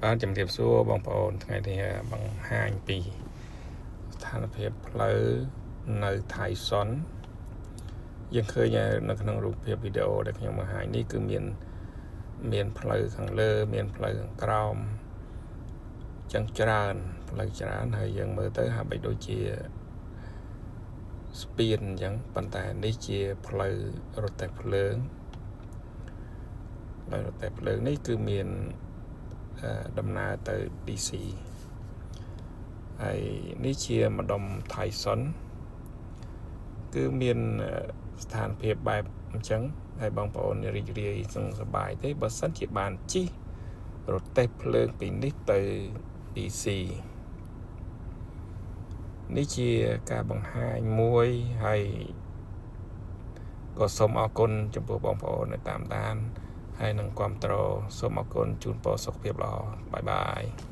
បាទជំរាបសួរបងប្អូនថ្ងៃនេះបង្ហាញពីស្ថានភាពផ្លូវនៅថៃសុនយើងឃើញនៅក្នុងរូបភាពវីដេអូដែលខ្ញុំបង្ហាញនេះគឺមានមានផ្លូវខាងលើ មានផ្លូវខាងក្រោមចឹងច្រើនផ្លូវច្រើនហើយយើងមើលទៅហាក់បីដូចជាស្ពានអញ្ចឹងប៉ុន្តែនេះជាផ្លូវរទេះភ្លើងផ្លូវរទេះភ្លើងនេះគឺមានដំណើរទៅ DC ហើយនេះជាម្ដុំថៃសុនគឺមានស្ថានភាពបែបអញ្ចឹងហើយបងប្អូនរីករាយសឹងសប្បាយទេបើសិនជាបានជិះរទេះភ្លើងពីនេះទៅ DC នេះជាការបង្ហាញមួយហើយក៏សូមអរគុណចំពោះបងប្អូនដែលតាមដាន ហើយនឹងគ្រប់គ្រងសូមអរគុណជូនពរសុខភាពល្អ bye bye.